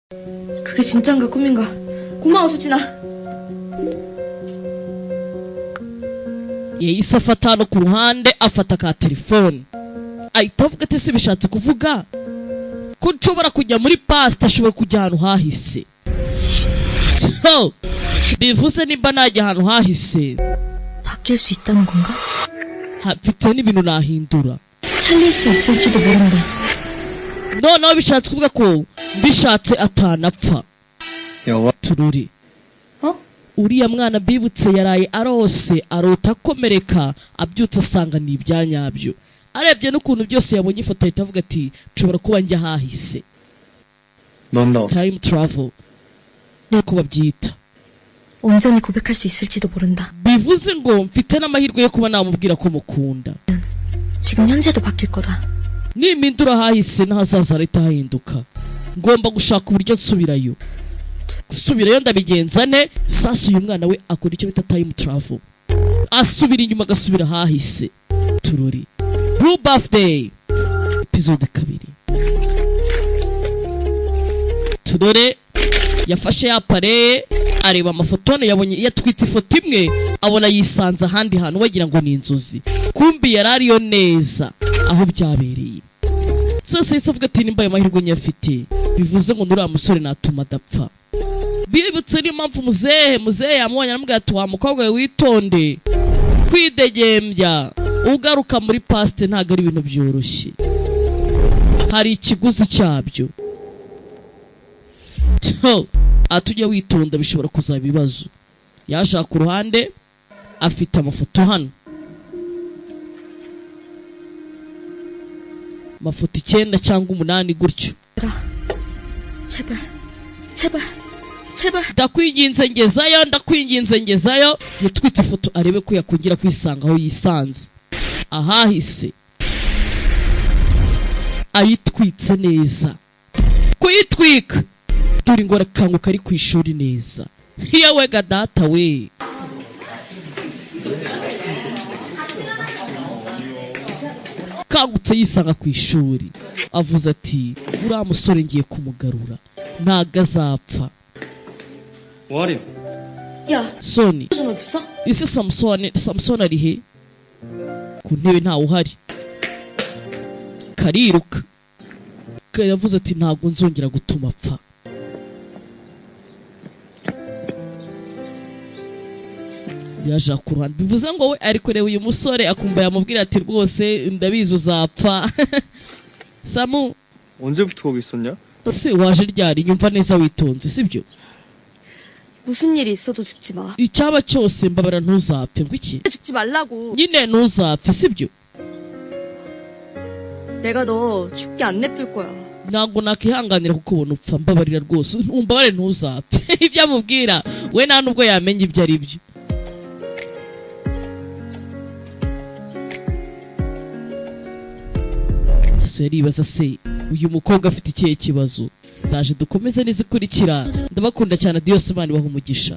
그게 진짠가 꿈인가? 고마워, 수진아. Yahise afata hano ku ruhande, afata ka telefone, ahita avuga ati: "Se bishatse kuvuga ko nshobora kujya muri past, ashobora kujya ahantu hahise?" So, bivuze nimba najya ahantu hahise, 바뀔 수 있다는 건가? Mfite n'ibintu nahindura. 살릴 수 있을지도 모른다. Noneho bishatse kuvuga ko mbishatse atanapfa. 영화 Tururi. 어? Uriya mwana bibutse yaraye arose, arota akomereka, abyutse asanga ni ibyanyabyo. Arebye n'ukuntu byose yabonye ifoto, ahita avuga ati: "Nshobora kuba njya ahahise." 넌 나 Time travel niko babyita. 온전히 고백할 수 있을지도 모른다. Bivuze ngo mfite n'amahirwe yo kuba namubwira ko mukunda. 지금 현재도 바뀔 거다. Nimpindura ahahise, n'ahazaza harahita hahinduka. Ngomba gushaka uburyo nsubirayo. Gusubirayo ndabigenza ne? Sasa uyu mwana we akora icyo bita time travel, asubira inyuma, agasubira ahahise. Tururi Blue Birthday episode 2. Turore, yafashe ya pare, areba amafoto hano, yabonye yatwite ifoto imwe, abona yisanze ahandi hantu, wagira ngo ni inzozi, kumbi yari ariyo neza aho byabereye zose. Yahise avuga ati: "Nimba ayo mahirwe nyafite, bivuze ngo nuriya musore natuma adapfa." Bibutse niyo mpamvu muzehe yamubonye aramubwira ati: "Wa mukobwa we, witonde, kwidegembya ugaruka muri past ntabwo ari ibintu byoroshye, hari ikiguzi cyabyo." Cyo, ati: "Ujya witonda, bishobora kuzaba ibibazo." Yashaka ku ruhande, afite amafoto hano, amafoto 9 cyangwa 8 gutyo. 제발, 제발, 제발. Ndakwinginze ngezayo, ndakwinginze ngezayo. Yatwitse ifoto arebe ko yakongera kwisanga aho yisanze ahahise. Ayitwitse neza, kuyitwika dore ngo arakanguka ari ku ishuri neza. Yewe ga data we! Kangutse yisanga ku ishuri, avuze ati: "Uriya musore ngiye kumugarura, ntago azapfa." 뭐하림? 야, Soni. 수준 어딨어? Ese Samusoni, Samusoni ari he? Ku ntebe ntawe uhari. Kariruka, karavuze ati: "Ntabwo nzongera gutuma apfa." Yaje ku ruhande, bivuze ngo we ari kureba uyu musore akumva yamubwira ati: "Rwose ndabizi uzapfa, Samu." 언제부터 거기 있었냐? Se waje ryari? Nyumva neza witonze, sibyo? 무슨 일이 있어도 죽지 마. Icyaba cyose, mbabara ntuzapfe. Ngo iki? 죽지 말라고. Nyine ntuzapfe, sibyo? 내가 너 죽게 안 냅둘 거야. Ntabwo nakwihanganira kukubona upfa, mbabarira rwose, umbabare ntuzapfe. Ibyo amubwira we nta nubwo yamenya ibyo ari byo. Yesu yaribaza: se uyu mukobwa afite ikihe kibazo? Ndaje dukomeze n'izikurikira. Ndabakunda cyane, adios, Imana ibaha umugisha.